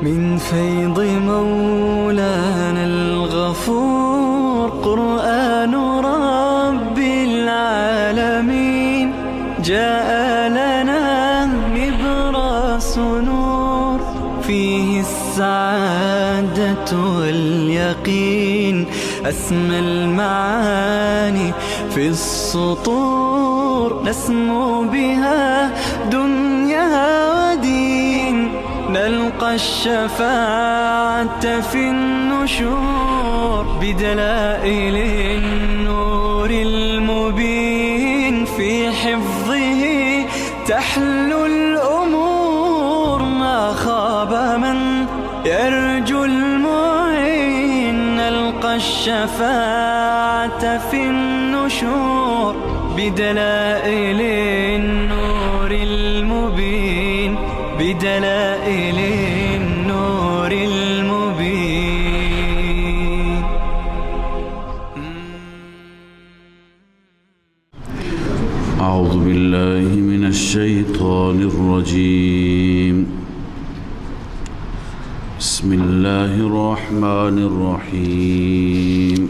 من فيض مولانا الغفور. قرآن رب العالمين جاء لنا نبراس نور، فيه السعادة واليقين، أسمى المعاني في السطور، نسمو بها دنيا ودين، نلقى الشفاعة في النشور، بدلائل النور المبين، في حفظه تحلو الأمور، ما خاب من يرجو المعين، نلقى الشفاعة في النشور، بدلائل النور المبين، بدلائل النور المبين. أعوذ بالله من الشيطان الرجيم. بسم الله الرحمن الرحیم.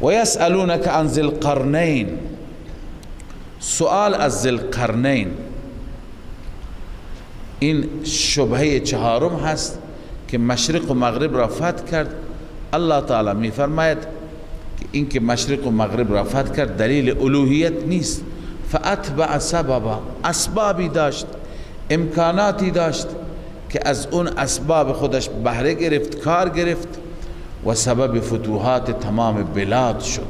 ويسألونك عن ذي القرنین. سؤال از ذی القرنین، این شبهه چهارم هست که مشرق و مغرب را فتح کرد. الله تعالی می فرماید که این که مشرق و مغرب را فتح کرد دلیل الوهیت نیست. فاتبع سببا، اسبابی داشت، امکاناتی داشت که از اون اسباب خودش بهره گرفت، کار گرفت و سبب فتوحات تمام بلاد شد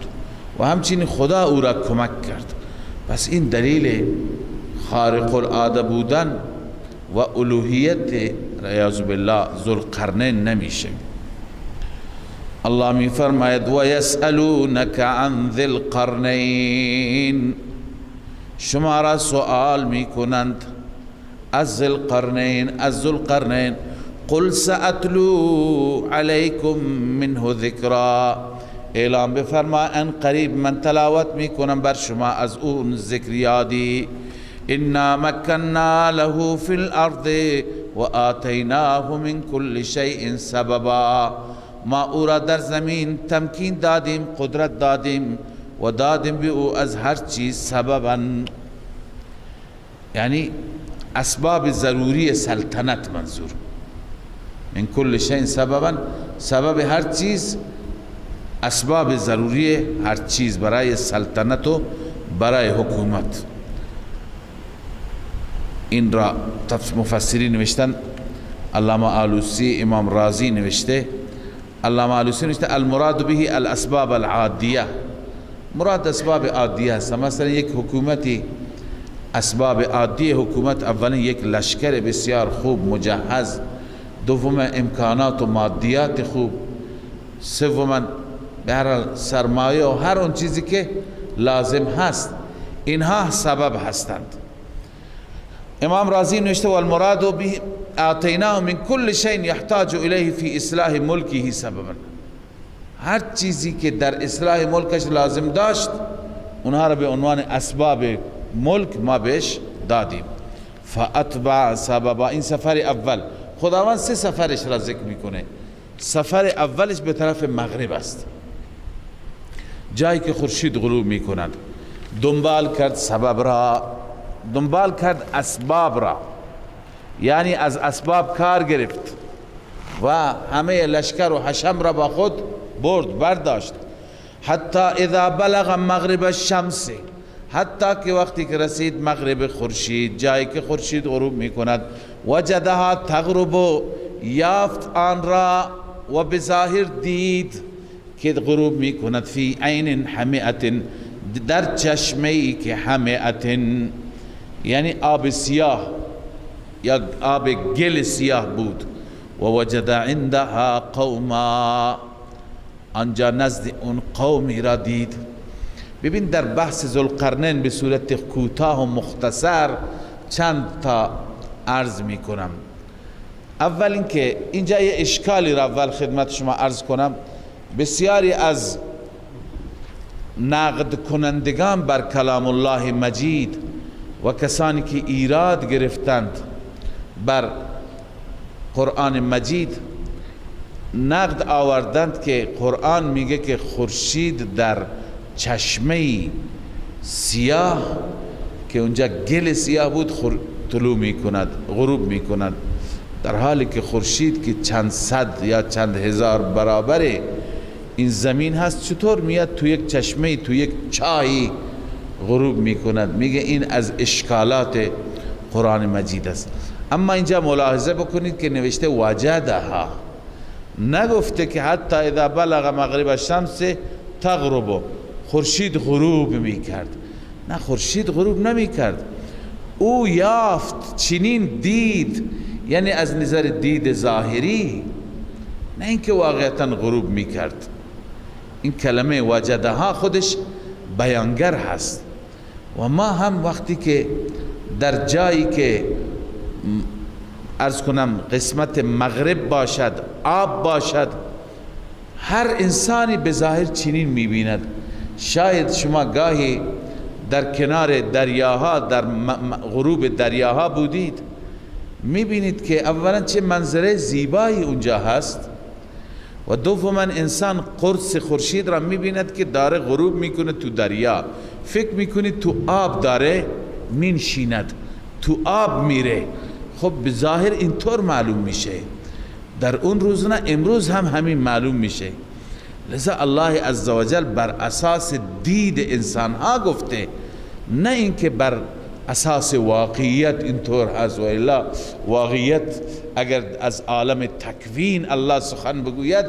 و همچنین خدا او را کمک کرد. پس این دلیل خارق العاده بودن و الوهیت عیاذ بالله ذوالقرنین نمیشه. الله می فرماید و یسألونک عن ذی القرنین، شما را سؤال می کنند از ذی القرنین، از ذوالقرنین. قل سأتلو علیکم منه ذکرا، اعلام بفرما ان قریب من تلاوت می کنم بر شما از اون ذکر یادی. انا مکننا له فی الارض وآتیناه من كل شیء سببا، ما او را در زمین تمکین دادیم، قدرت دادیم و دادیم به او از هر چیز سببا، یعنی اسباب ضروری سلطنت. منظور من كل شیء سببا، سبب هر چیز، اسباب ضروری هر چیز برای سلطنت و برای حکومت. این را مفسرین نوشتن، علامه آلوسی، امام رازی نوشته. علامه آلوسی نوشته المراد به الاسباب العادیه، مراد اسباب عادیه هست. مثلا یک حکومتی، اسباب عادی حکومت، اولا یک لشکر بسیار خوب مجهز، دوم امکانات و مادیات خوب، سوما به هر حال سرمایه و هر اون چیزی که لازم هست، اینها سبب هستند. امام رازی نوشته والمراد به آتیناه من كل شیء یحتاج الیه فی اصلاح ملکه سببا، هر چیزی که در اصلاح ملکش لازم داشت اونها را به عنوان اسباب ملک ما بهش دادیم. فاتبع سببا، این سفر اول. خداوند سه سفرش را ذکر میکنه. سفر اولش به طرف مغرب است، جایی که خورشید غروب میکند. دنبال کرد سبب را، دنبال کرد اسباب را، یعنی از اسباب کار گرفت و همه لشکر و حشم را با خود برد، برداشت. حتی اذا بلغ مغرب الشمس، حتی که وقتی که رسید مغرب خورشید، جایی که خورشید غروب میکند، وجدها تغرب، یافت آن را و بظاهر دید که غروب میکند، فی عین حمیئة، در چشمه‌ای که حمیئة، یعنی آب سیاه یا آب گل سیاه بود. و وجد عندها قوما، آنجا نزد اون قومی را دید. ببین در بحث ذوالقرنین به صورت کوتاه و مختصر چند تا عرض میکنم. اول اینکه اینجا یه اشکالی را اول خدمت شما عرض کنم. بسیاری از نقد کنندگان بر کلام الله مجید و کسانی که ایراد گرفتند بر قرآن مجید نقد آوردند که قرآن میگه که خورشید در چشمه سیاه که اونجا گل سیاه بود طلوع میکند، غروب میکند، در حالی که خورشید که چند صد یا چند هزار برابر این زمین هست چطور میاد تو یک چشمه، تو یک چای غروب میکند؟ میگه این از اشکالات قرآن مجید است. اما اینجا ملاحظه بکنید که نوشته وجدها، نگفته که حتی اذا بلغ مغرب الشمس تغرب، خورشید غروب میکرد. نه، خورشید غروب نمیکرد، او یافت، چنین دید، یعنی از نظر دید ظاهری، نه اینکه واقعتا غروب میکرد. این کلمه وجدها خودش بیانگر هست. و ما هم وقتی که در جایی که عرض کنم قسمت مغرب باشد، آب باشد، هر انسانی به ظاهر چنین میبیند. شاید شما گاهی در کنار دریاها، در غروب دریاها بودید، میبینید که اولا چه منظره زیبایی اونجا هست، و دوما انسان قرص خورشید را میبیند که داره غروب میکنه تو دریا، فکر میکنید تو آب داره مینشیند، تو آب میره. خب به ظاهر اینطور معلوم میشه، در اون روز نه، امروز هم همین معلوم میشه. لذا الله عزوجل بر اساس دید انسان ها گفته، نه اینکه بر اساس واقعیت اینطور هست. و الا واقعیت اگر از عالم تکوین الله سخن بگوید،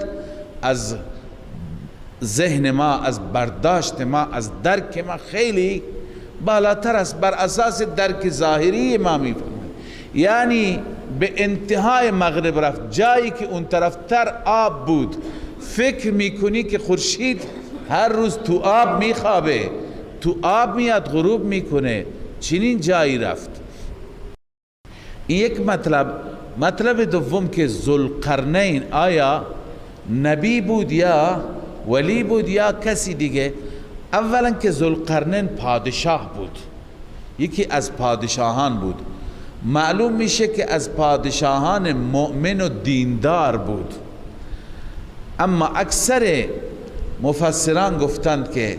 از ذهن ما، از برداشت ما، از درک ما خیلی بالاتر است. بر اساس درک ظاهری ما میفهمد. یعنی به انتهای مغرب رفت، جایی که اون طرفتر آب بود، فکر میکنی که خورشید هر روز تو آب میخوابه، تو آب میاد غروب میکنه، چنین جایی رفت. این یک مطلب. مطلب دوم که ذوالقرنین آیا نبی بود یا ولی بود یا کسی دیگه؟ اولا که ذوالقرنین پادشاه بود، یکی از پادشاهان بود. معلوم میشه که از پادشاهان مؤمن و دیندار بود. اما اکثر مفسران گفتند که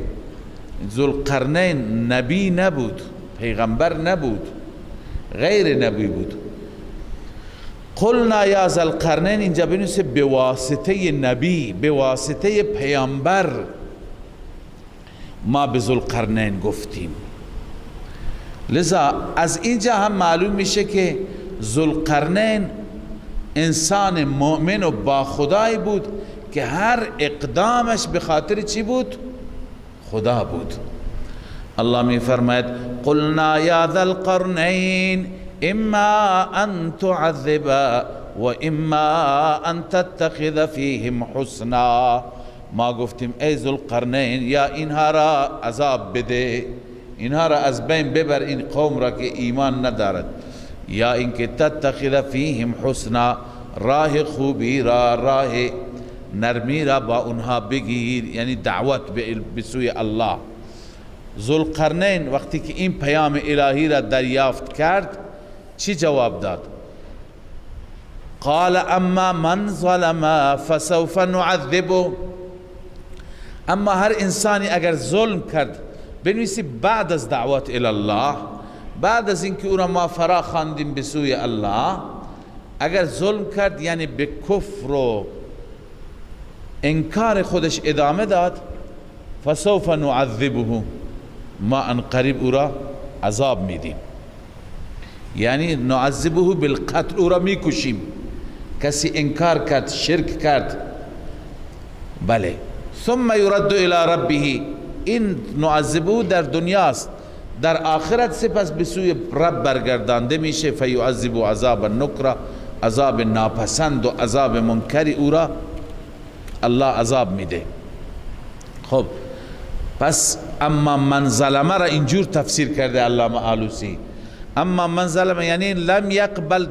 ذوالقرنین نبی نبود، پیغمبر نبود، غیر نبی بود. قلنا یا ذوالقرنین اینجا بنویسه به واسطه نبی، به واسطه پیامبر ما به ذوالقرنین گفتیم. لذا از اینجا هم معلوم میشه که ذوالقرنین انسان مؤمن و با خدای بود که هر اقدامش به خاطر چی بود؟ خدا بود. الله می فرماید قلنا یا ذا القرنین اما ان تعذب و اما ان تتخذ فیهم حسنا. ما گفتیم ای ذوالقرنین، یا اینها را عذاب بده، اینها را از بین ببر، این قوم را که ایمان ندارد، یا اینکه تتخذ فیهم حسنا، راه خوبی را، راه نرمی را با اونها بگیر، یعنی دعوت به سوی الله. ذوالقرنین وقتی که این پیام الهی را دریافت کرد چی جواب داد؟ قال اما من ظلم فسوف نعذبه. اما هر انسانی اگر ظلم کرد، بنویسی بعد از دعوت الی الله، بعد از اینکه او را ما فرا خواندیم به سوی الله، اگر ظلم کرد یعنی به کفر و انکار خودش ادامه داد، فسوف نعذبه، ما ان قریب او را عذاب میدیم، یعنی نعذبه بالقتل، او را میکشیم. کسی انکار کرد، شرک کرد، بله، ثم یرد الی ربه، این نعذبه در دنیاست، در آخرت سپس به سوی رب برگردانده میشه، فیعذب عذاب النکره، عذاب ناپسند و عذاب منکری او را الله عذاب میده. خب پس اما من ظلمه را اینجور تفسیر کرده علامه آلوسی. اما من ظلمه یعنی لم یقبل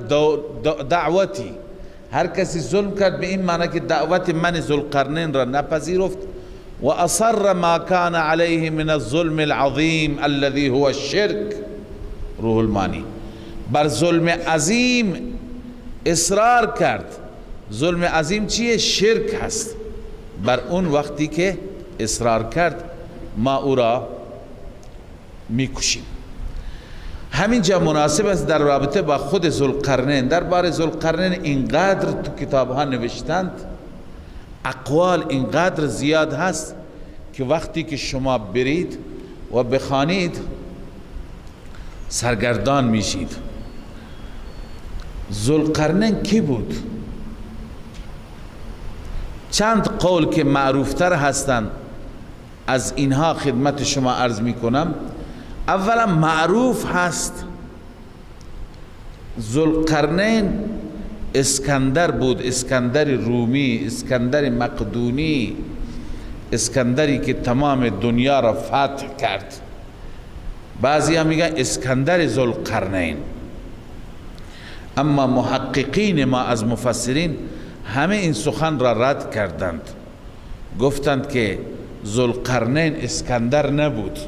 دعوتی، هر کسی ظلم کرد به این معنی که دعوت من ذوالقرنین را نپذیرفت، و اصر ما كان عليه من الظلم العظیم الذي هو الشرك، روح المانی، بر ظلم عظیم اصرار کرد، ظلم عظیم چیه؟ شرک هست. بر اون وقتی که اصرار کرد ما او را میکشیم. همینجا مناسب است در رابطه با خود ذوالقرنین، درباره ذوالقرنین اینقدر تو کتاب ها نوشتند، اقوال اینقدر زیاد هست که وقتی که شما برید و بخوانید سرگردان میشید. ذوالقرنین کی بود؟ چند قول که معروفتر هستند از اینها خدمت شما عرض میکنم. اولا معروف هست ذوالقرنین اسکندر بود، اسکندر رومی، اسکندر مقدونی، اسکندری که تمام دنیا را فتح کرد. بعضی هم میگن اسکندر ذوالقرنین، اما محققین ما از مفسرین همه این سخن را رد کردند، گفتند که ذوالقرنین اسکندر نبود.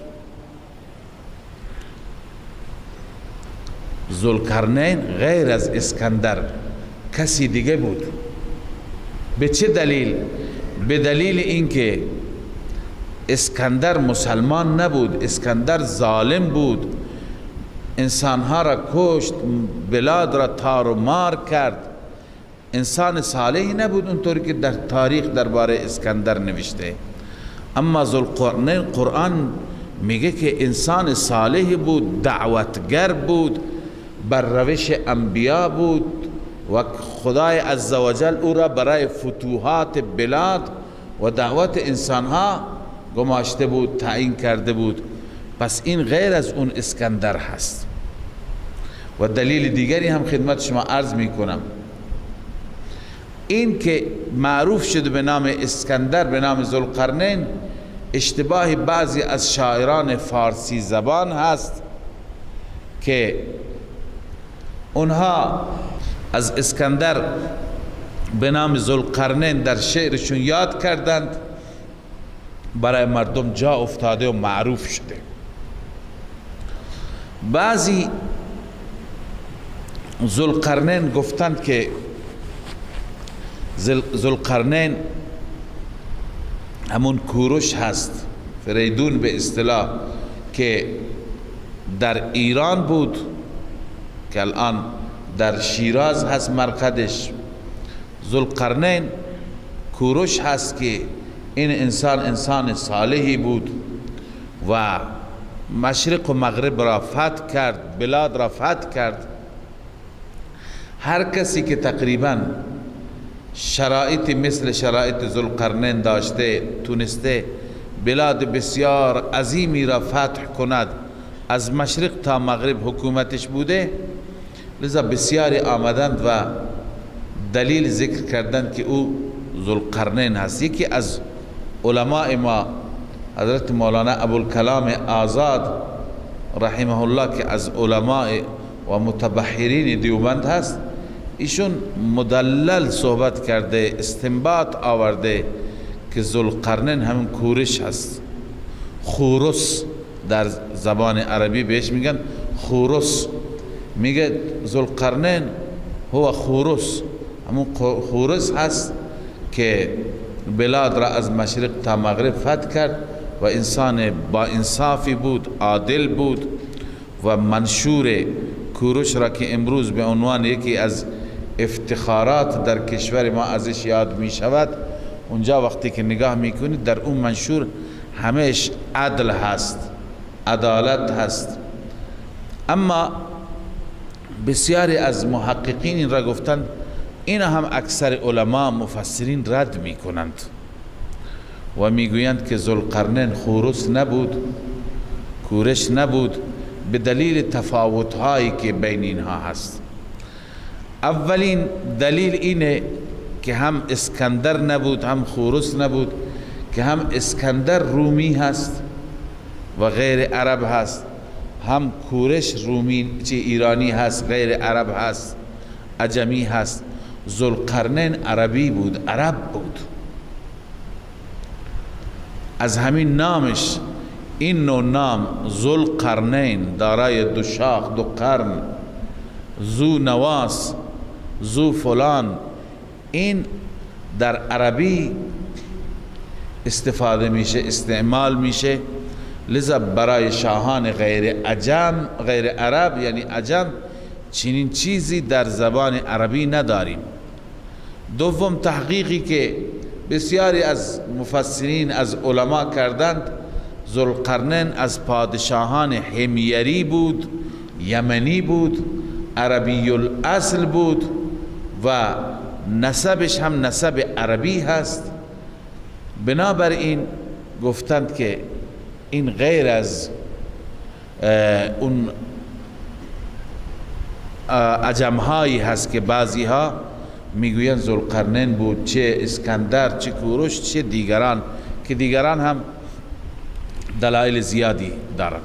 ذوالقرنین غیر از اسکندر کسی دیگه بود. به چه دلیل؟ به دلیل اینکه اسکندر مسلمان نبود، اسکندر ظالم بود، انسانها را کشت، بلاد را تار و مار کرد، انسان صالحی نبود اونطوری که در تاریخ درباره اسکندر نوشته. اما ذوالقرنین قرآن میگه که انسان صالحی بود، دعوتگر بود، بر روش انبیا بود و خدای عزوجل او را برای فتوحات بلاد و دعوت انسانها گماشته بود، تعیین کرده بود. پس این غیر از اون اسکندر هست. و دلیل دیگری هم خدمت شما عرض میکنم، این که معروف شده به نام اسکندر، به نام ذوالقرنین، اشتباه بعضی از شاعران فارسی زبان هست که اونها از اسکندر به نام ذوالقرنین در شعرشون یاد کردند، برای مردم جا افتاده و معروف شده. بعضی ذوالقرنین گفتند که ذوالقرنین همون کوروش هست، فریدون به اصطلاح، که در ایران بود، که الان در شیراز هست مرقدش. ذوالقرنین کوروش هست که این انسان انسان صالحی بود و مشرق و مغرب را فتح کرد، بلاد را فتح کرد. هر کسی که تقریبا شرایط مثل شرایط ذوالقرنین داشته، تونسته بلاد بسیار عظیمی را فتح کند، از مشرق تا مغرب حکومتش بوده، لذا بسیاری آمدند و دلیل ذکر کردند که او ذوالقرنین هست. یکی از علماء ما حضرت مولانا ابوالکلام آزاد رحمه الله که از علماء و متبحرین دیوبند هست، ایشون مدلل صحبت کرده، استنباط آورده که ذوالقرنین همون کورش هست. خورس در زبان عربی بهش میگن خورس. میگه ذوالقرنین هو خورس، همون خورس هست که بلاد را از مشرق تا مغرب فتح کرد و انسان با انصافی بود، عادل بود و منشور کوروش را که امروز به عنوان یکی از افتخارات در کشور ما ازش یاد می شود، اونجا وقتی که نگاه میکنید در اون منشور همیش عدل هست، عدالت هست. اما بسیاری از محققین این را گفتند، این هم اکثر علما مفسرین رد میکنند و میگویند که ذوالقرنین خورس نبود، کورش نبود، به دلیل تفاوت‌هایی که بین اینها هست. اولین دلیل اینه که هم اسکندر نبود هم خورس نبود، که هم اسکندر رومی هست و غیر عرب هست، هم کورش رومی چه ایرانی هست، غیر عرب هست، عجمی هست. ذوالقرنین عربی بود، عرب بود. از همین نامش، این نوع نام ذوالقرنین دارای دو شاخ، دو قرن، ذو نواس، ذو فلان، این در عربی استفاده میشه، استعمال میشه. لذا برای شاهان غیر عجم، غیر عرب یعنی عجم، چنین چیزی در زبان عربی نداریم. دوم تحقیقی که بسیاری از مفسرین از علما کردند، ذوالقرنین از پادشاهان حمیری بود، یمنی بود، عربی الاصل بود و نسبش هم نسب عربی هست. بنابراین گفتند که این غیر از اون عجمهایی هست که بعضی ها میگویند ذوالقرنین بود، چه اسکندر، چه کوروش، چه دیگران، که دیگران هم دلایل زیادی دارند.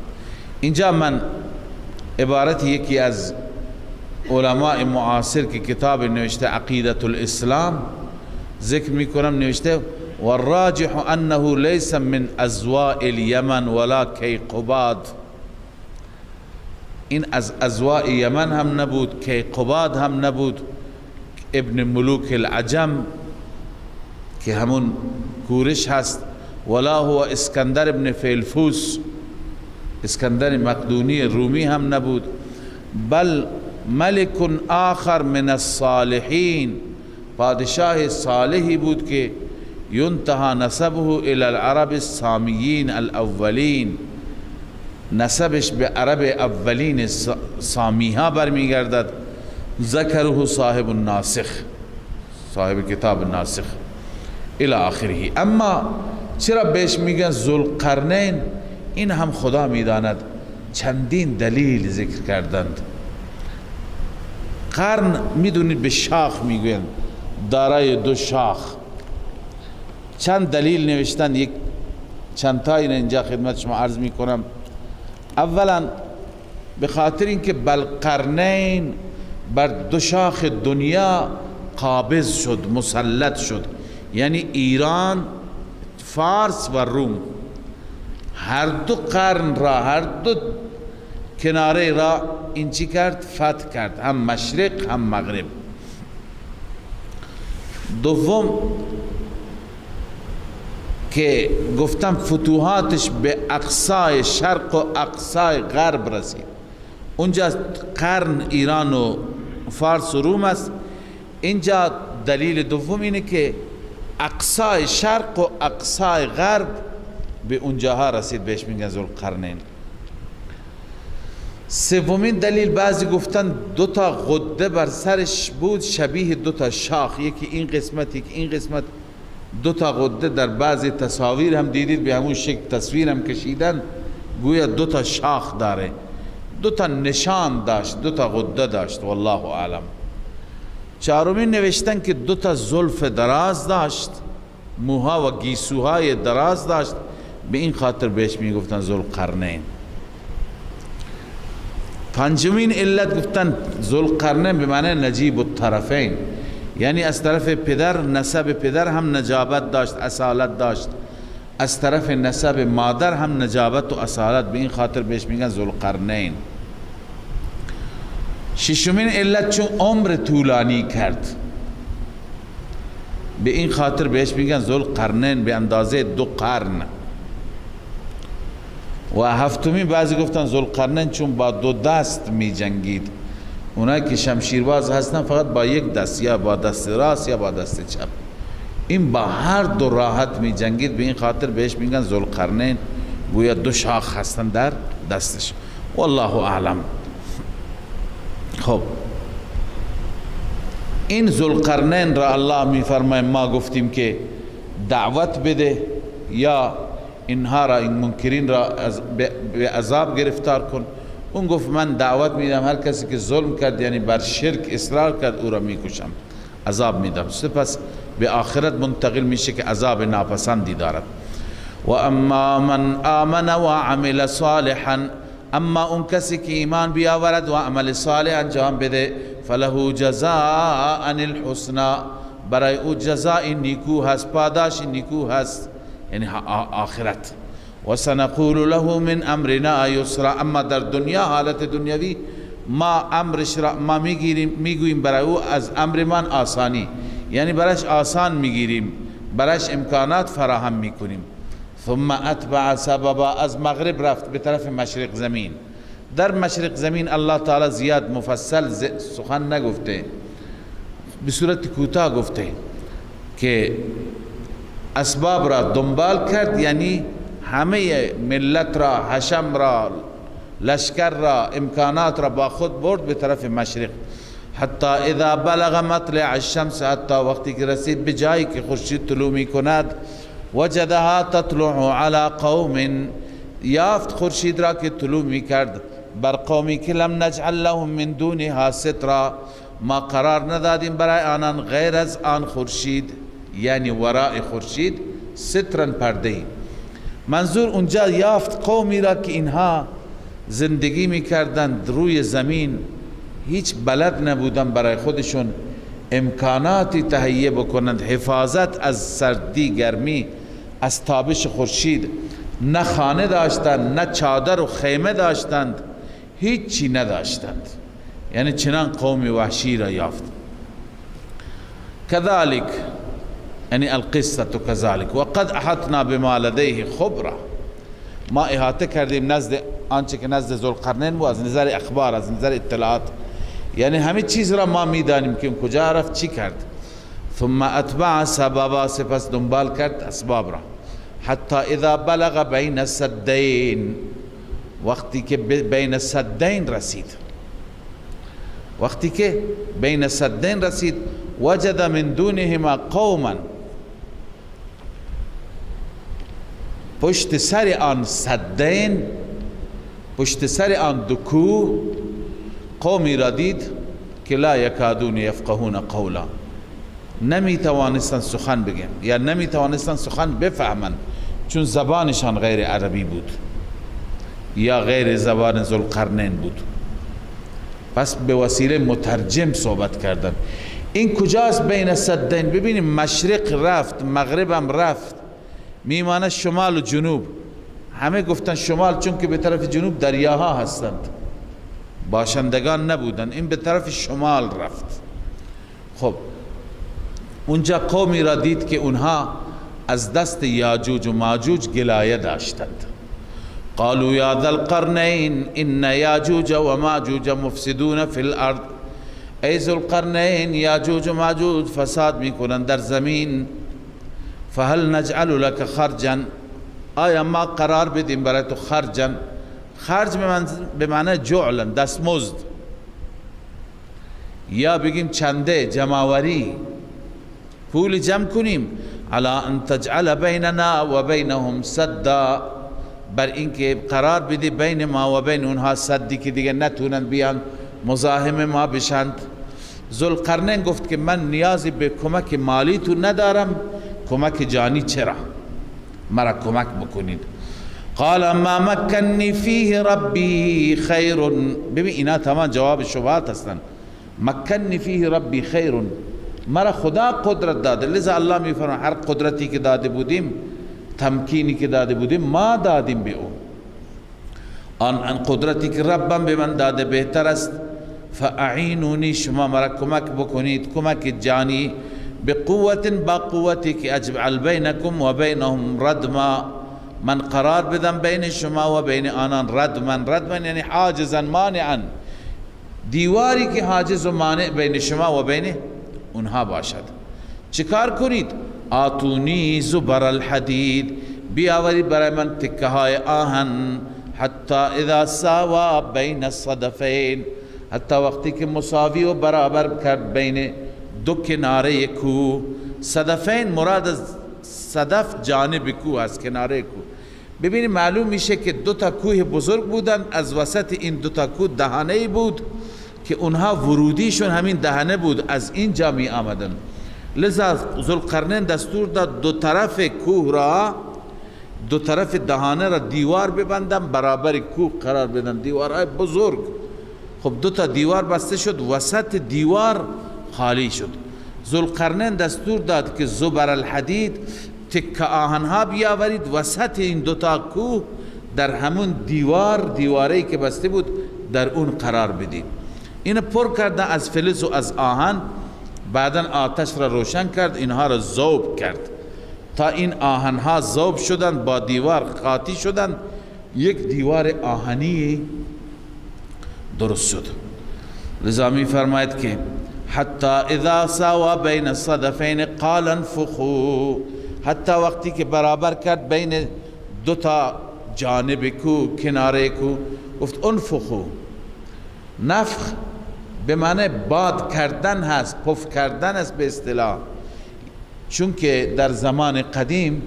اینجا من عبارت یکی از علماء معاصر که کتاب نوشته عقیدت الاسلام ذکر میکنم، نوشته والراجح انه ليس من ازواء اليمن ولا کیقباد. این از ازواء یمن هم نبود، کیقباد هم نبود، ابن ملوک العجم که همون کورش هست، ولا هو اسکندر ابن فیلفوس، اسکندر مقدونی رومی هم نبود، بل ملک آخر من الصالحین، پادشاه صالحی بود که ینتهى نسبه الى العرب السامیین الاولین، نسبش به عرب اولین سامی ها برمیگردد. ذکره صاحب الناسخ، صاحب کتاب الناسخ الى آخره. اما چرا بهش میگن ذوالقرنین؟ این هم خدا میداند. چندین دلیل ذکر کردند. قرن میدونید به شاخ میگویند، دارای دو شاخ. چند دلیل نوشتن، یک چند تا اینجا خدمت شما عرض میکنم. اولا به خاطر اینکه بلقرنین بر دو شاخ دنیا قابض شد، مسلط شد، یعنی ایران، فارس و روم، هر دو قرن را، هر دو کناره را این چی کرد؟ فتح کرد، هم مشرق هم مغرب. دوم که گفتم فتوحاتش به اقصای شرق و اقصای غرب رسید. اونجا قرن ایران و فارس و روم است. اینجا دلیل دوم اینه که اقصای شرق و اقصای غرب به اونجاها رسید، بهش میگن ذوالقرنین. سومین دلیل، بعضی گفتن دو تا غده بر سرش بود شبیه دو تا شاخ، یکی این قسمت یکی این قسمت، دو تا غده در بعضی تصاویر هم دیدید به همون شکل تصویر هم کشیدن، گویا دو تا شاخ داره، دو تا نشان داشت، دو تا غده داشت، والله اعلم. چهارمین نوشتن که دو تا زلف دراز داشت، موها و گیسوهای دراز داشت، به این خاطر بهش میگفتن ذوالقرنین. پنجمین علت گفتن ذوالقرنین به معنی نجیب الطرفین، یعنی از طرف پدر، نسب پدر هم نجابت داشت، اصالت داشت، از طرف نسب مادر هم نجابت و اصالت، به این خاطر بهش میگن ذوالقرنین. ششمین علت چون عمر طولانی کرد، به این خاطر بهش میگن ذوالقرنین، به اندازه دو قرن. و هفتمین، بعضی گفتن ذوالقرنین چون با دو دست می جنگید، اونایی که شمشیرباز هستن فقط با یک دست، یا با دست راست یا با دست چپ، این با هر دو راحت می جنگید، به این خاطر بهش میگن ذوالقرنین، گویا دو شاخ هستن در دستش، والله اعلم. خب این ذوالقرنین را الله می فرماید ما گفتیم که دعوت بده یا اینها را، این منکرین را به عذاب گرفتار کن. اون گفت من دعوت میدم، هر کسی که ظلم کرد یعنی بر شرک اصرار کرد او را میکشم، عذاب میدم. سپس به آخرت منتقل میشه که عذاب ناپسندی دارد. و اما من آمن و عمل صالحا، اما اون کسی که ایمان بیاورد و عمل صالح انجام بده، فله جزاء الحسنى، برای او جزاء نیکو هست، پاداش نیکو هست، یعنی آخرت. و سنقول له من امرنا یسرا، اما در دنیا، حالت دنیوی، ما امرش را ما میگیریم، میگوییم برای او از امر من آسانی، یعنی برایش آسان میگیریم، برایش امکانات فراهم میکنیم. ثم اتبع سببا، از مغرب رفت به طرف مشرق زمین. در مشرق زمین الله تعالی زیاد مفصل سخن نگفته، به صورت کوتاه گفته که اسباب را دنبال کرد، یعنی همه ملت را، حشم را، لشکر را، امکانات را با خود برد به طرف مشرق. حتی اذا بلغ مطلع الشمس، حتی وقتی که رسید به جایی که خورشید طلوع می کند، وجدها تطلع على قوم، یافت خورشید را که طلوع می کرد بر قومی که لم نجعل لهم من دونها سترا، ما قرار ندادیم برای آنان غیر از آن خورشید، یعنی وراء خورشید، سترا پرده. منظور اونجا یافت قومی را که اینها زندگی میکردند روی زمین، هیچ بلد نبودن برای خودشون امکاناتی تهیه بکنند، حفاظت از سردی گرمی، از تابش خورشید، نه خانه داشتند، نه چادر و خیمه داشتند، هیچی نداشتند، یعنی چنان قوم وحشی را یافت. كذلك یعنی القصة كذلك وقد احطنا بما لديه خبرا، ما احاطه کردیم نزد آنچه که نزد ذوالقرنین بود از نظر اخبار، از نظر اطلاعات، یعنی همه چیز را ما میدانیم که کجا رفت، چی کرد. ثم اتبع سببا، سپس دنبال کرد اسباب را. حتی اذا بلغ بین السدین، وقتی که بین السدین رسید، وقتی که بین السدین رسید، وجد من دونهما قوما، پشت سر آن سدین، پشت سر آن دو کوه، قومی را دید که لا یکادون یفقهون قولا، نمی توانستن سخن بگن یا نمی توانستن سخن بفهمن، چون زبانشان غیر عربی بود یا غیر زبان ذوالقرنین بود. پس به وسیله مترجم صحبت کردن. این کجاست بین سدین؟ ببینیم مشرق رفت، مغرب هم رفت، میمانه شمال و جنوب. همه گفتن شمال چون که به طرف جنوب دریاها هستند، باشندگان نبودن، این به طرف شمال رفت. خب اونجا قومی را دید که اونها از دست یاجوج و ماجوج گلایه داشتند. قالوا یا ذا القرنین ان یاجوج و ماجوج مفسدون فی الارض، ای ذوالقرنین یاجوج و ماجوج فساد میکنند در زمین. فهل نجعل لك خرجا، آیا ما قرار بدیم برای تو خرجا؟ خرج به معنی جعلا، دستمزد، یا بگیم چنده، جمعوری، پول جمع کنیم. علی ان تجعل بیننا و بینهم سدا، بر اینکه قرار بدی بین ما و بین اونها سدی که دیگه نتونن بیان مزاحم ما بشند. ذوالقرنین گفت که من نیازی به کمک مالی تو ندارم، کمک جانی چرا؟ مرا کمک بکنید. قال ما مکنی فیه ربی خیر. ببین اینا تمام جواب شبهات هستند. مکنی فیه ربی خیر، مرا خدا قدرت داده، لذا الله میفرماید هر قدرتی که داده بودیم، تمکینی که داده بودیم، ما دادیم به او. آن قدرتی که ربم به من داده بهتر است. فاعینونی، شما مرا کمک بکنید، کمک جانی، بقوت، با قوتی که اجعل بینکم و بینهم ردما، من قرار بدم بین شما و بین آنان ردما. ردما یعنی حاجزا مانعا، دیواری که حاجز و مانع بین شما و بین اونها باشد. چیکار کنید؟ آتونی زبر الحدید، بیاورید برای من تکه های آهن. حتی اذا ساوا بین الصدفین، حتی وقتی که مساوی و برابر کرد بین دو کناره کوه. صدفین مراد از صدف جانب کوه است، کناره کوه. ببینید معلوم میشه که دو تا کوه بزرگ بودن، از وسط این دو تا کوه دهانه بود که اونها ورودیشون همین دهنه بود، از اینجا می آمدن. لذا ذوالقرنین دستور داد دو طرف کوه را، دو طرف دهانه را دیوار ببندن، برابر کوه قرار بدن، دیوارهای بزرگ. خب دو تا دیوار بسته شد، وسط دیوار خالی شد. ذوالقرنین دستور داد که زبر الحدید، تکه آهنها بیاورید وسط این دو تا کوه، در همون دیوار، دیواری که بسته بود در اون قرار بدید. اینو پر کردن از فلز و از آهن، بعدا آتش را روشن کرد، اینها را ذوب کرد تا این آهنها ذوب شدند، با دیوار قاطی شدند، یک دیوار آهنی درست شد. لذا می فرماید که حتی اذا ساوا بین الصدفین قال انفخوا، حتی وقتی که برابر کرد بین دو تا جانب کو، کناره کو، گفت انفخوا. نفخ به معنی باد کردن هست، پف کردن است به اصطلاح، چون که در زمان قدیم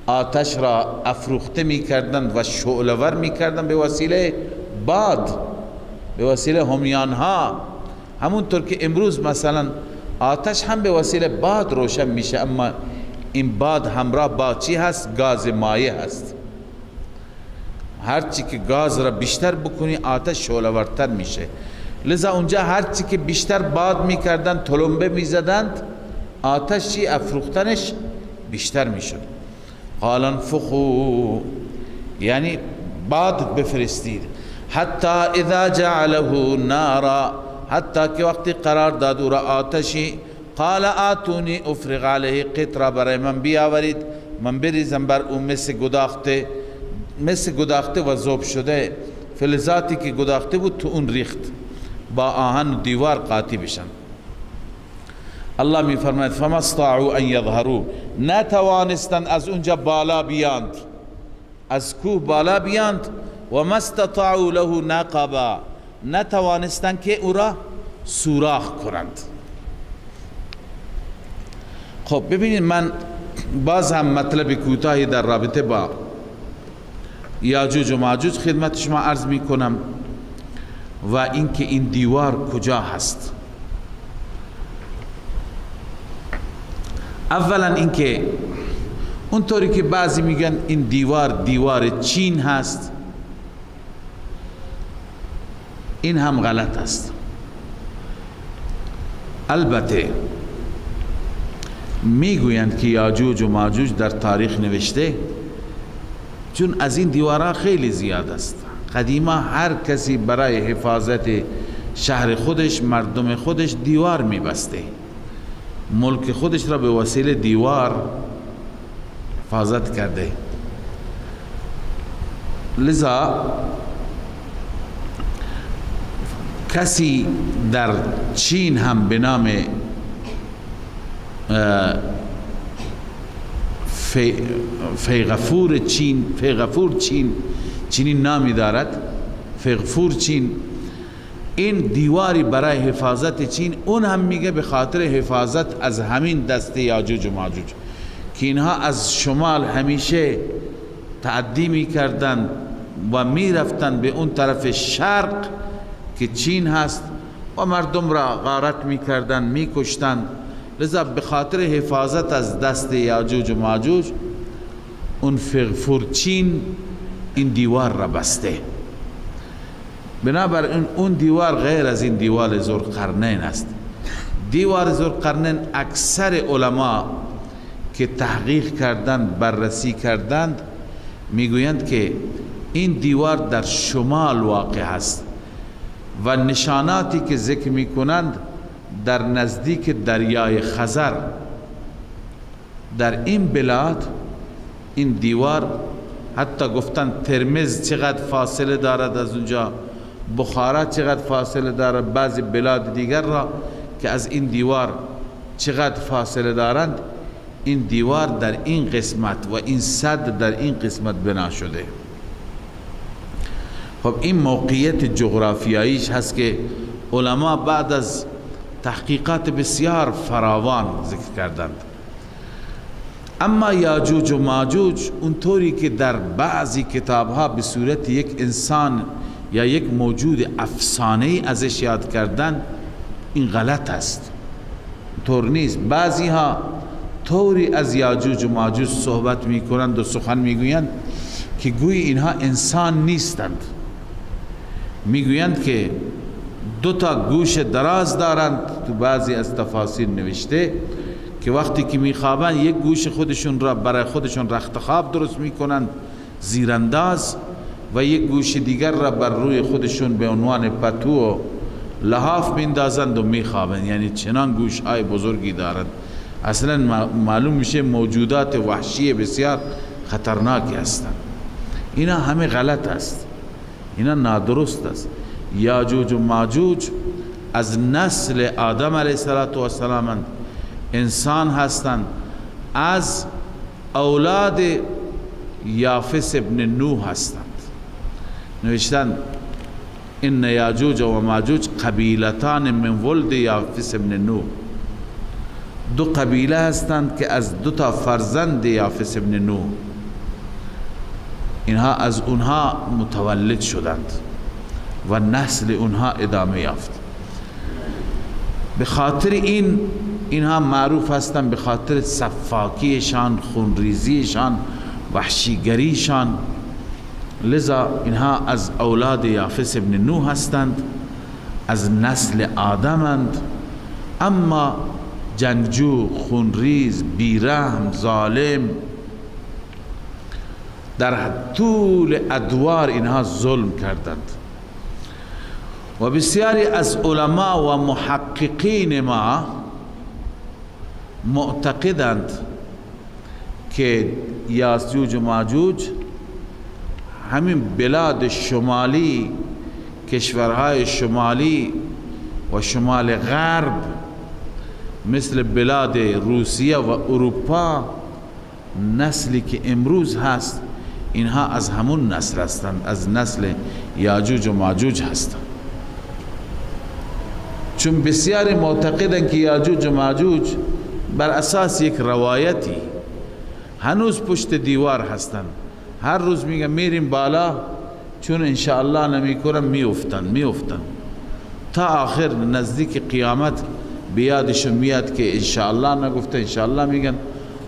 آتش را افروخته می کردند و شعله ور می کردند به وسیله باد، به وسیله همیانها. همونطور که امروز مثلا آتش هم به وسیله باد روشن میشه، اما این باد همراه با چی هست؟ گاز مایع هست. هرچی که گاز را بیشتر بکنی آتش شعله ورتر میشه. لذا اونجا هرچی که بیشتر باد میکردند، تلمبه میزدند، آتش چی افروختنش بیشتر میشد. قال انفخوا، یعنی باد بفرستید. حتی اذا جعله نارا، حتی که وقتی قرار داد او را آتشی، قال آتونی افرغ علیه قطره، برای من بیاورید من بریزم بر او مثل گداخته، مثل گداخته و ذوب شده فلزاتی که گداخته بود تو اون ریخت، با آهن و دیوار قاطی بشن. الله می فرماید فما استطاعوا ان یظهروا، نتوانستند از اونجا بالا بیاند، از کوه بالا بیاند. و ما استطاعوا له نقبا، نتوانستند که او را سوراخ کنند. خب ببینید، من باز هم مطلب کوتاهی در رابطه با یاجوج و ماجوج خدمت شما عرض می کنم و اینکه این دیوار کجا هست. اولا اینکه اونطوری که بعضی میگن این دیوار دیوار چین هست، این هم غلط است. البته میگویند که یاجوج و ماجوج در تاریخ نوشته، چون از این دیوارها خیلی زیاد است. قدیما هر کسی برای حفاظت شهر خودش، مردم خودش دیوار میبسته، ملک خودش را به وسیله دیوار حفاظت کرده. لذا کسی در چین هم به نام فیغفور چین، فیغفور چین، چنین نامی دارد، فیغفور چین، این دیواری برای حفاظت چین، اون هم میگه به خاطر حفاظت از همین دست یاجوج و ماجوج که اینها از شمال همیشه تعدی میکردند و میرفتند به اون طرف شرق که چین هست و مردم را غارت میکردند، میکشتند. لذا به خاطر حفاظت از دست یاجوج و ماجوج اون فغفور چین این دیوار را بسته. بنابراین اون دیوار غیر از این دیوار ذوالقرنین است. دیوار ذوالقرنین اکثر علما که تحقیق کردند، بررسی کردند، میگویند که این دیوار در شمال واقع است و نشاناتی که ذکر میکنند در نزدیک دریای خزر، در این بلاد این دیوار، حتی گفتن ترمز چقدر فاصله دارد از اونجا، بخارا چقدر فاصله دارد، بعضی بلاد دیگر را که از این دیوار چقدر فاصله دارند، این دیوار در این قسمت و این سد در این قسمت بنا شده. خب این موقعیت جغرافیاییش هست که علما بعد از تحقیقات بسیار فراوان ذکر کردند. اما یاجوج و ماجوج اونطوری که در بعضی کتابها به صورت یک انسان یا یک موجود افسانه‌ای ازش یاد کردن، این غلط است، طور نیست. بعضی ها طوری از یاجوج و ماجوج صحبت میکنند و سخن میگویند که گویی اینها انسان نیستند. میگویند که دو تا گوش دراز دارند، تو بعضی از تفاسیر نوشته که وقتی که میخوابند یک گوش خودشون را برای خودشون رخت خواب درست میکنند زیرانداز، و یک گوش دیگر را بر روی خودشون به عنوان پتو و لحاف میندازند و میخوابند، یعنی چنان گوش های بزرگی دارند. اصلا معلوم میشه موجودات وحشی بسیار خطرناکی هستند. اینا همه غلط است، اینا نادرست است. یاجوج و ماجوج از نسل آدم علیه السلام انسان هستند، از اولاد یافث ابن نوح هستند. نوشتند ان یاجوج و ماجوج قبیلتان من ولد یافث ابن نوح، دو قبیله هستند که از دو تا فرزند یافث ابن نوح، اینها از اونها متولد شدند و نسل اونها ادامه یافت. به خاطر این اینها معروف هستند، به خاطر سفاکیشان، خونریزیشان، وحشیگریشان. لذا اینها از اولاد یافث ابن نوح هستند، از نسل آدمند، اما جنگجو، خونریز، بیرحم، ظالم، در طول ادوار اینها ظلم کردند. و بسیاری از علما و محققین ما معتقدند که یاجوج و ماجوج همین بلاد شمالی، کشورهای شمالی و شمال غرب مثل بلاد روسیه و اروپا، نسلی که امروز هست اینها از همون نسل هستند، از نسل یاجوج و ماجوج هستند. چون بسیاری معتقدند که یاجوج و ماجوج بر اساس یک روایتی هنوز پشت دیوار هستند، هر روز میگن میریم بالا، چون انشاءالله نمیکنم میافتن تا آخر نزدیک قیامت بیادشون میاد که انشاءالله نگفته انشاءالله میگن،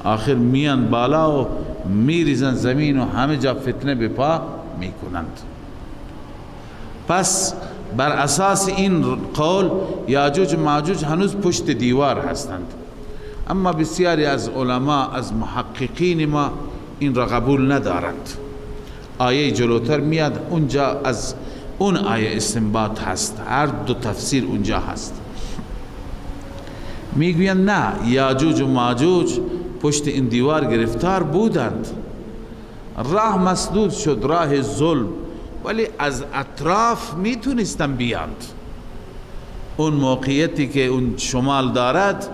آخر میان بالا و میریزن زمین و همه جا فتنه به پا میکنند. پس بر اساس این قول یاجوج و ماجوج هنوز پشت دیوار هستند، اما بسیاری از علما، از محققین ما این را قبول ندارند. آیه جلوتر میاد اونجا از اون آیه استنباط هست، هر دو تفسیر اونجا هست. میگویند نه، یاجوج و ماجوج پشت این دیوار گرفتار بودند، راه مسدود شد، راه ظلم، ولی از اطراف میتونستن بیاند. اون موقعیتی که اون شمال دارد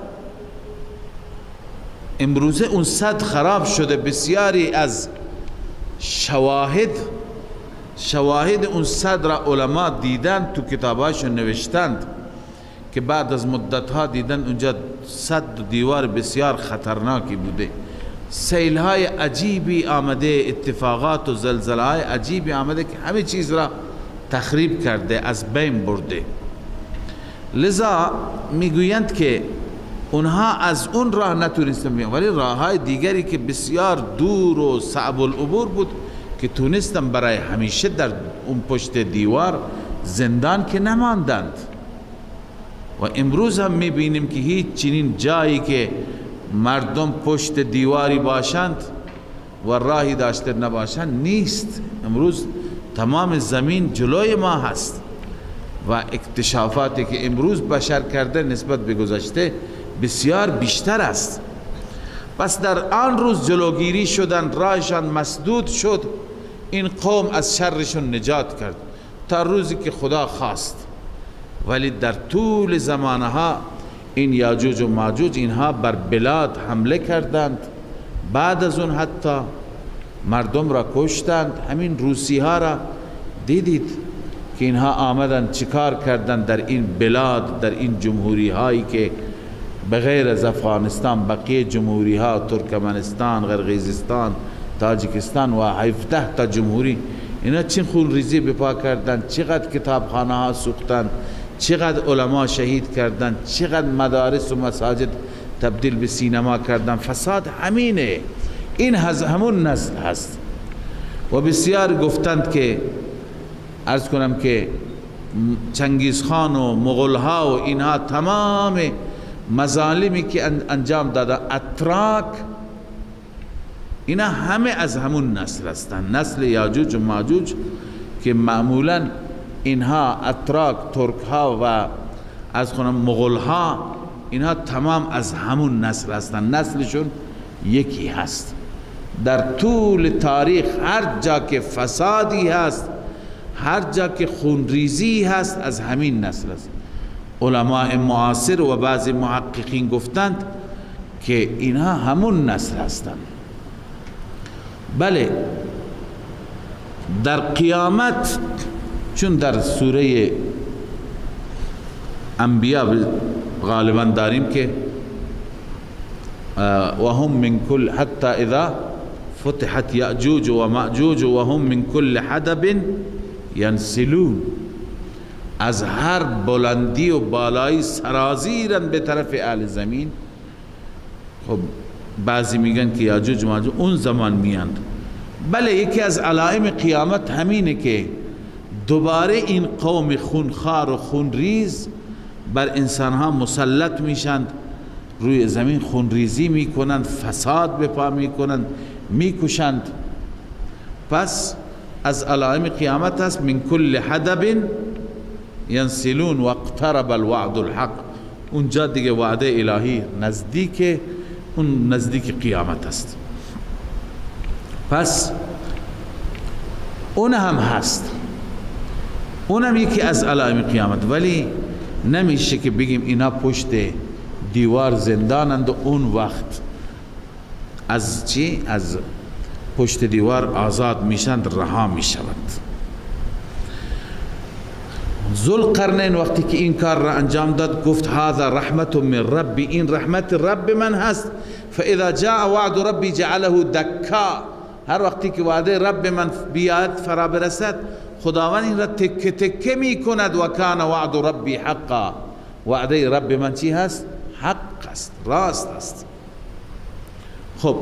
امروزه اون سد خراب شده، بسیاری از شواهد اون سد را علما دیدن، تو کتاباشون نوشتند که بعد از مدتها دیدن اونجا سد و دیوار بسیار خطرناکی بوده، سیلهای عجیبی آمده، اتفاقات و زلزلهای عجیبی آمده که همه چیز را تخریب کرده، از بین برده. لذا میگویند که اونها از اون راه نتونستن بیان، ولی راه های دیگری که بسیار دور و صعب العبور بود که تونستن برای همیشه در اون پشت دیوار زندان که نماندند. و امروز هم میبینیم که هیچ چنین جایی که مردم پشت دیواری باشند و راهی داشته نباشند نیست. امروز تمام زمین جلوی ما هست و اکتشافاتی که امروز بشر کرده نسبت به گذشته بسیار بیشتر است. پس در آن روز جلوگیری شدن، راهشان مسدود شد، این قوم از شرشون نجات کرد تا روزی که خدا خواست. ولی در طول زمانها این یاجوج و ماجوج اینها بر بلاد حمله کردند، بعد از اون حتی مردم را کشتند. همین روسی ها را دیدید که اینها آمدن چیکار کردند در این بلاد، در این جمهوری هایی که بغیر از افغانستان بقیه جمهوری ها، ترکمنستان، قرقیزستان، تاجیکستان و 17 تا جمهوری، اینا چه خون ریزی به پا کردند، چقدر کتابخانه ها سوختند، چقدر علما شهید کردند، چقدر مدارس و مساجد تبدیل به سینما کردند. فساد همینه، این همون نسل هست. و بسیار گفتند که عرض کنم که چنگیز خان و مغول ها و اینها تمام مظالمی که انجام داده اتراک، اینا همه از همون نسل هستند، نسل یاجوج و ماجوج که معمولا اینها اتراک، ترک ها و از خونم مغول ها، اینها تمام از همون نسل هستند، نسلشون یکی هست. در طول تاریخ هر جا که فسادی هست، هر جا که خونریزی هست، از همین نسل است. علماء معاصر و بعضی محققین گفتند که اینها همون نسل هستند. بله، در قیامت، چون در سوره انبیاء غالبا داریم که و هم من کل حتی اذا فتحت یأجوج و مأجوج و هم من کل حدب ینسلون، از هر بلندی و بالایی سرازیرن به طرف اهل زمین. خب بعضی میگن که یاجوج و ماجوج اون زمان میاند. بله، یکی از علائم قیامت همینه که دوباره این قوم خونخوار و خونریز بر انسانها مسلط میشند، روی زمین خونریزی میکنند، فساد به پا میکنند، میکشند. پس از علائم قیامت هست من کل حدب ینسلون واقترب الوعد الحق. اونجا دیگه وعده الهی نزدیک، اون نزدیک قیامت است. پس اون هم هست، اونم یکی از علائم قیامت، ولی نمیشه که بگیم اینا پشت دیوار زندانند و اون وقت از چی؟ از پشت دیوار آزاد میشند، رها میشوند. ذوالقرنین وقتی که این کار را انجام داد گفت هذا رحمت من ربی، این رحمت رب من هست. فاذا جاء وعد ربی جعله دکا، هر وقتی که وعده رب من بیاد فرا برسد خداوند این را تکه تکه می کند. و کان وعد ربی حقا، وعده رب من چی هست؟ حق است، راست است. خب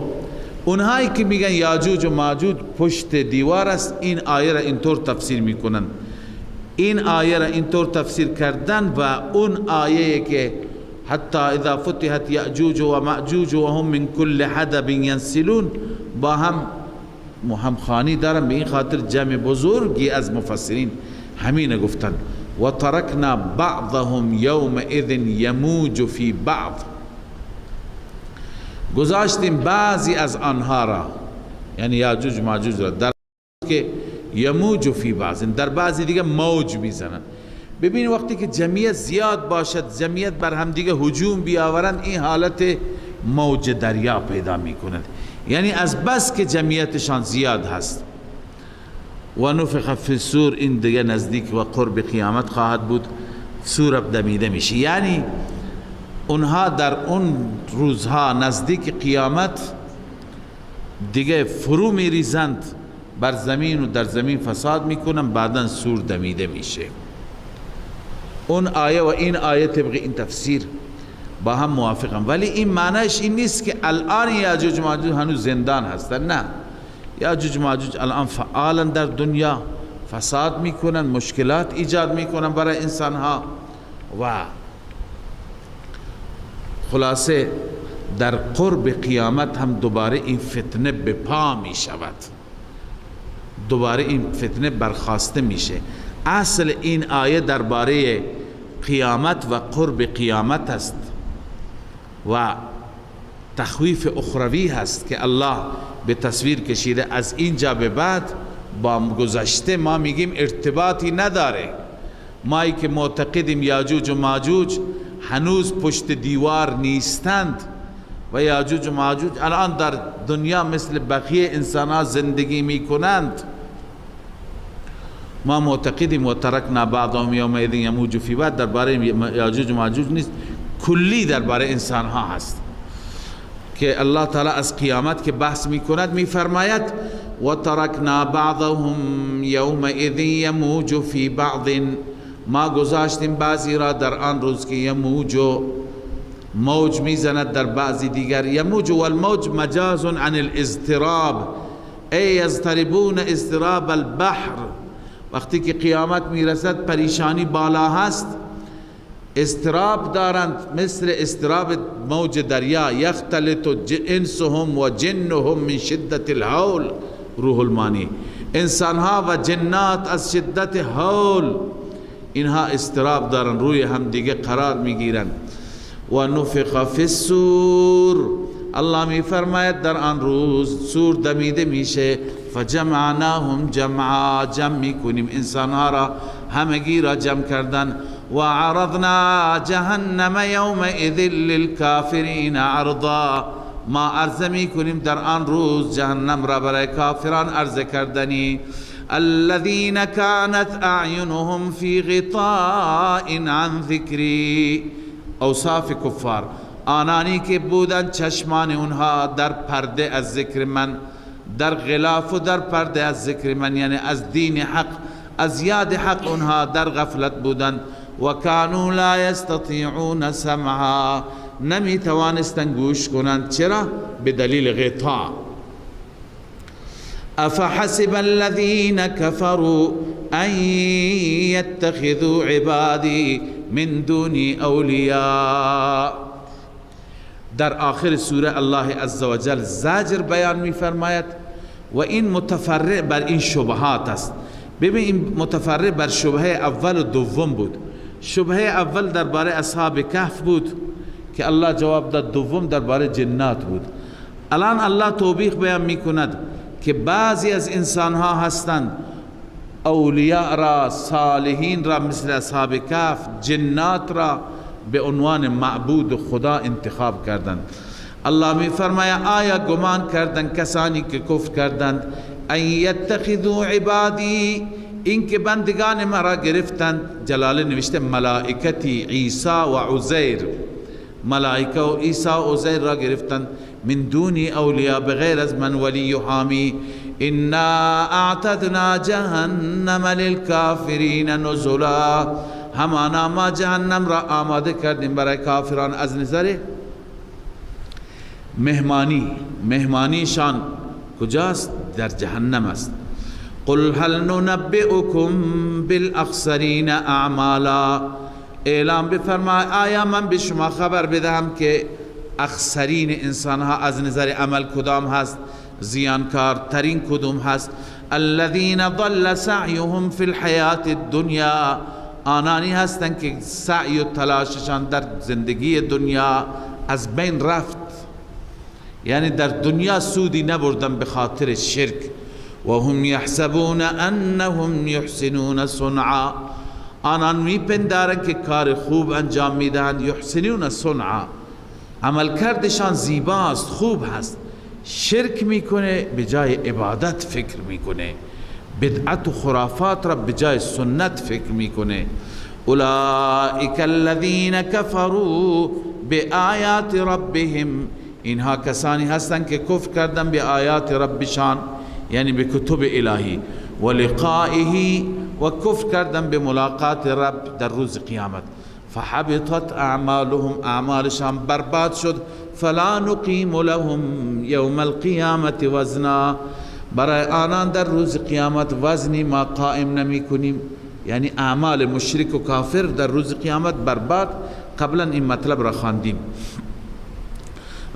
اونهایی که میگن یاجوج و ماجوج پشت دیوار است، این آیه را اینطور تفسیر میکنن. این آیه را اینطور تفسیر کردن و اون آیه که حتی اذا فتحت یأجوج و مأجوج و هم من کل حدب ینسلون با هم همخوانی دارن. به این خاطر جمع بزرگی از مفسرین همین گفتن و ترکنا بعضهم یومئذ یموج فی بعض، گذاشتیم بعضی از آنها را، یعنی یاجوج ماجوج را، در که یموج فی بعض، در بعضی دیگه موج میزنن. ببین وقتی که جمعیت زیاد باشد، جمعیت بر هم دیگه هجوم بیاورند، این حالت موج دریا پیدا میکند، یعنی از بس که جمعیتشان زیاد هست. و نفخ فی الصور، این دیگه نزدیک و قرب قیامت خواهد بود، صور دمیده میشه، یعنی اونها در اون روزها نزدیک قیامت دیگه فرو میریزند بر زمین و در زمین فساد میکنن، بعدا صور دمیده میشه. اون آیه و این آیه طبق این تفسیر با هم موافقم، ولی این معنیش این نیست که الان یاجوج ماجوج هنوز زندان هستن. نه، یاجوج ماجوج الان فعالا در دنیا فساد میکنن، مشکلات ایجاد میکنن برای انسانها و خلاصه در قرب قیامت هم دوباره این فتنه به پا می شود، دوباره این فتنه برخاسته میشه. اصل این آیه درباره قیامت و قرب قیامت است و تخویف اخروی هست که الله به تصویر کشیده. از اینجا به بعد با گذشته ما میگیم ارتباطی نداره. مایی که معتقدیم یاجوج و ماجوج هنوز پشت دیوار نیستند و یاجوج و ماجوج الان در دنیا مثل بقیه انسان ها زندگی میکنند، ما معتقدیم و ترکنا بعضهم یومئذ یموج فی بعض درباره یاجوج و ماجوج نیست، کلی درباره انسان ها هست که الله تعالی از قیامت که بحث میکند میفرماید و ترکنا بعضهم یومئذ یموج فی بعض، ما گذاشتیم بعضی را در آن روز که یموج موج میزند در بعضی دیگر. یموج والموج مجاز عن الاضطراب، ای یضطربون اضطراب البحر. وقتی که قیامت میرسد پریشانی بالا هست، اضطراب دارند مثل اضطراب موج دریا. یختلط انسهم و جنهم من شدت الهول، روح المانی، انسانها و جنات از شدت هول اینها اضطراب دارن، روی هم دیگه قرار میگیرن. و نفخ فی الصور، الله می فرماید در آن روز سور دمیده میشه. فجمعناهم جمعا، جمع میکنیم انسانها را، همگی را جمع کردن. و عرضنا جهنم یومئذ للکافرین عرضا، ما عرضه میکنیم در آن روز جهنم را برای کافران عرضه کردنی. الذين كانت اعینهم فی غطاء عن ذکری، اوصاف کفار، آنانی که بودن چشمان اونها در پرده از ذکر من، در غلاف و در پرده از ذکر من، یعنی از دین حق، از یاد حق اونها در غفلت بودن. و کانوا لا یستطیعون سمعا، نمی توانستن گوش کنند. چرا؟ به دلیل غطاء. افحسب الذین كفروا ان يتخذوا عبادی من دونی اولیاء. در آخر سوره الله عزوجل زجر بیان می فرماید و این متفرع بر این شبهات است. ببین این متفرع بر شبهه اول و دوم بود. شبهه اول درباره اصحاب کهف بود که الله جواب داد، دوم درباره جنات بود. الان الله توبیخ بیان می کند که بعضی از انسانها هستند اولیاء را، صالحین را مثل اصحاب کهف، جنات را به عنوان معبود خدا انتخاب کردند. الله می فرماید آیا گمان کردند کسانی که کفر کردند ان یتخذوا عبادی، این که بندگان مرا گرفتند. جلاله نوشته ملائکتی عیسی و عزیر، ملائکه و عیسی و عزیر را گرفتند، من دونی اولیاء، بغیر از من ولی و حامی. انا اعتدنا جهنم للکافرین نزلا، همانا ما جهنم را آماده کردیم برای کافران از نظر مهمانی. مهمانیشان کجاست؟ در جهنم است. قل هل ننبئکم بالاخسرین اعمالا، اعلام بفرمای آیا من به شما خبر بدهم که اخسرین انسانها از نظر عمل کدام هست، زیانکارترین کدام هست. الذین ضل سعیهم فی الحیات الدنیا، آنانی هستند که سعی و تلاششان در زندگی دنیا از بین رفت، یعنی در دنیا سودی نبردن به خاطر شرک. و هم یحسبون انهم یحسنون صنعا، آنان میپندارند که کار خوب انجام میدهند. یحسنون صنعا، عملکردشان زیباست، خوب هست. شرک میکنه به جای عبادت فکر میکنه، بدعت و خرافات را به جای سنت فکر میکنه. اولئک الذین کفروا بآیات ربهم، اینها کسانی هستند که کفر کردن به آیات ربشان، یعنی به کتب الهی، و لقائه، و کفر کردن به ملاقات رب در روز قیامت. فحبطت اعمالهم، اعمالشان برباد شد. فلا نقیم لهم یوم القیامت وزنا، برای آنان در روز قیامت وزنی ما قائم نمی کنیم، یعنی اعمال مشرک و کافر در روز قیامت برباد. قبلا این مطلب را خواندیم.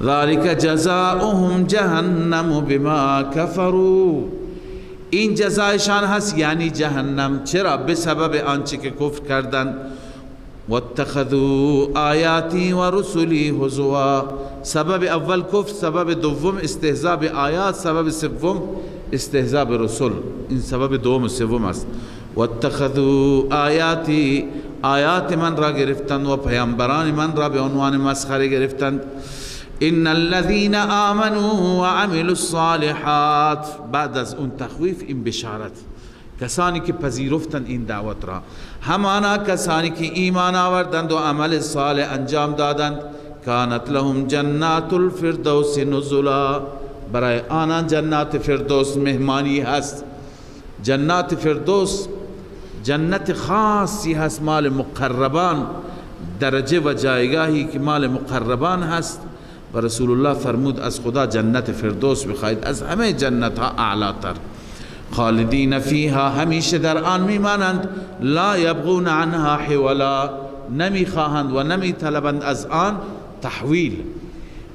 ذلك جزاؤهم جهنم بما كفروا، این جزایشان هست یعنی جهنم. چرا؟ به سبب آنچه که کفر کردند. واتخذوا آیاتی و رسلی هزوا، سبب اول کفر، سبب دوم استهزاء به آیات، سبب سوم استهزاء به رسول. این سبب دوم و سوم است. واتخذوا آیاتی، آیات من را گرفتند و پیامبران من را به عنوان مسخره گرفتند. ان الذين آمنوا وعملوا الصالحات، بعد از اون تخویف این بشارت، کسانی که پذیرفتند این دعوت را، همانا کسانی که ایمان آوردند و عمل صالح انجام دادند، کانت لهم جنات الفردوس نزلا، برای آنان جنات فردوس مهمانی هست. جنات فردوس جنت خاصی هست، مال مقربان، درجه و جایگاهی که مال مقربان هست. و رسول الله فرمود از خدا جنت فردوس بخواید، از همه جنت ها اعلی تر. خالدین فیها، همیشه در آن میمانند. لا یبغون عنها حولا، نمیخواهند و نمیطلبند از آن تحویل،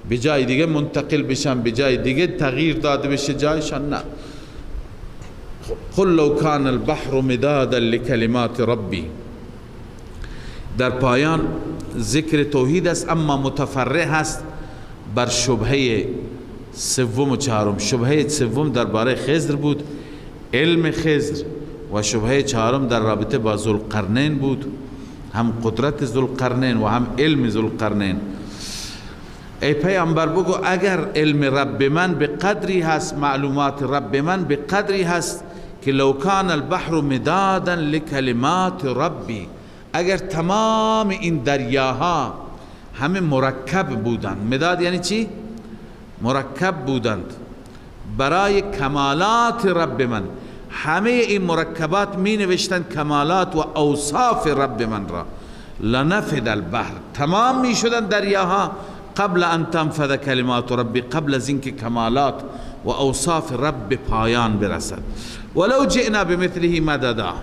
به جای دیگه منتقل بشن، به جای دیگه تغییر داده بشه جایشان، نه. قل لو کان البحر مدادا لکلمات ربی، در پایان ذکر توحید است، اما متفرع هست بر شبهه سوم و چهارم. شبهه سوم درباره خضر بود، علم خضر، و شبهه چهارم در رابطه با ذوالقرنین بود، هم قدرت ذوالقرنین و هم علم ذوالقرنین. ای پیامبر بگو اگر علم رب من به قدری هست، معلومات رب من به قدری هست که لو کان البحر مدادا لکلمات ربی، اگر تمام این دریاها همه مرکب بودند، مداد یعنی چی؟ مرکب بودند برای کمالات رب من، همه این مرکبات می نوشتند کمالات و اوصاف رب من را، لنفد البحر، تمام می شدند دریاها، قبل ان تنفذ کلمات ربی، قبل از اینکه کمالات و اوصاف رب پایان برسد. ولو جئنا بمثله مددا،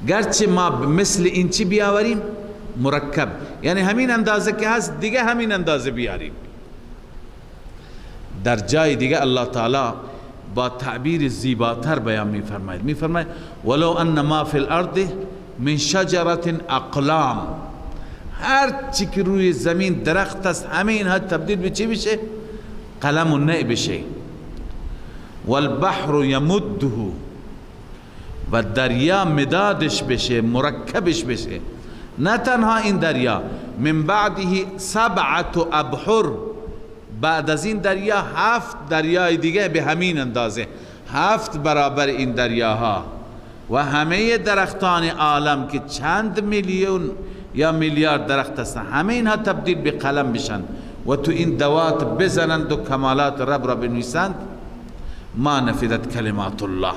گرچه ما مثل این چی بیاوریم؟ مرکب، یعنی همین اندازه که هست دیگه همین اندازه بیاریم. در جای دیگه الله تعالی با تعبیر زیباتر بیان میفرماید، میفرماید ولو ان ما فی الارض من شجرة اقلام، هر چی که روی زمین درخت است همه اینها تبدیل به چی بشه؟ قلم و نی بشه. والبحر یمده، و دریا مدادش بشه، مرکبش بشه. نه تنها این دریا، من بعده سبعة ابحر، بعد از این دریا 7 دریای دیگه به همین اندازه، 7 برابر این دریاها، و همه درختان عالم که چند میلیون یا میلیارد درخت هستند، همه اینها تبدیل به قلم بشن و تو این دوات بزنند و کمالات رب را بنویسند. ما نفدت کلمات الله،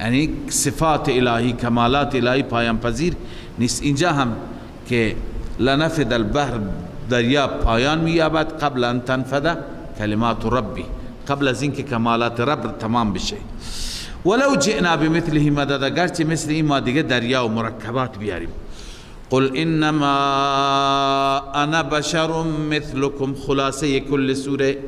یعنی صفات الهی، کمالات الهی پایان پذیر نیست. اینجا هم که لنفد البحر، دریا پایان می‌یابد قبل ان تنفد کلمات ربی، قبل از اینکه کمالات رب تمام بشه. ولو جئنا بمثله مددا، گرچه مثل این ما دیگه دریا و مرکبات بیاریم. قل انما انا بشر مثلكم، خلاصه کل سوره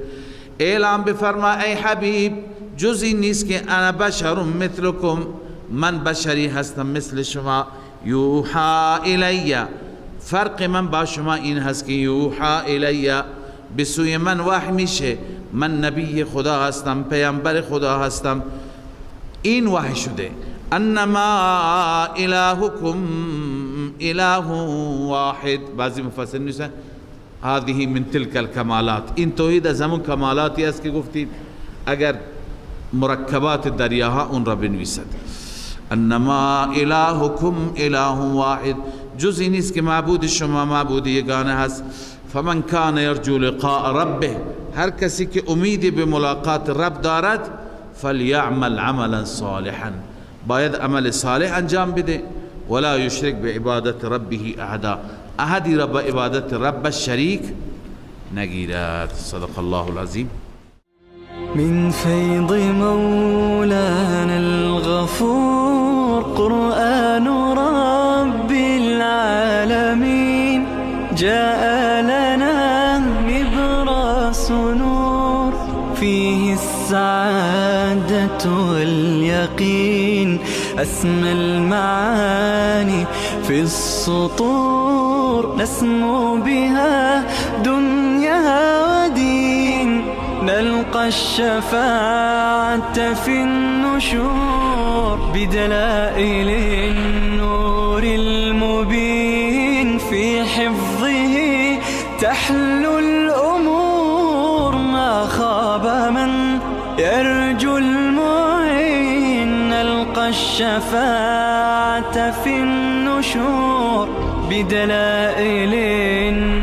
اعلام بفرما ای حبیب جز این نیست که انا بشر مثلكم، من بشری هستم مثل شما، یوحا الی، فرق من با شما این هست که یوحا الی، به سوی من وحی میشه، من نبی خدا هستم، پیامبر خدا هستم، این وحی شده. انما الهکم اله واحد، بعضی مفسرین نوشتن هذه من تلك الکمالات، این توحید از همون کمالاتی است که گفتیم اگر مرکبات دریاها اون را بنویسد. انما الهکم اله واحد، جز این نیست که معبود شما معبود یگانه هست. فمن کان یرجو لقاء ربه، هر کسی که امیدی به ملاقات رب دارد، فلیعمل عملا صالحا، باید عمل صالح انجام بده، ولا یشرک بعبادت ربه احدا، احدی را به عبادت رب شریک نگیرد. صدق الله العظیم. من فیض مولانا الغفور، قرآن رب العالمین، جاء لنا نبراس نور، فيه السعادة واليقين، أسمى المعاني في السطور، نسمو بها دنيا ودين، نلقى الشفاعة في النشور، بدلائل النور المبين، في حفظه تحلو الأمور، ما خاب من يرجو المعين، نلقى الشفاعة في النشور، بدلائل النور.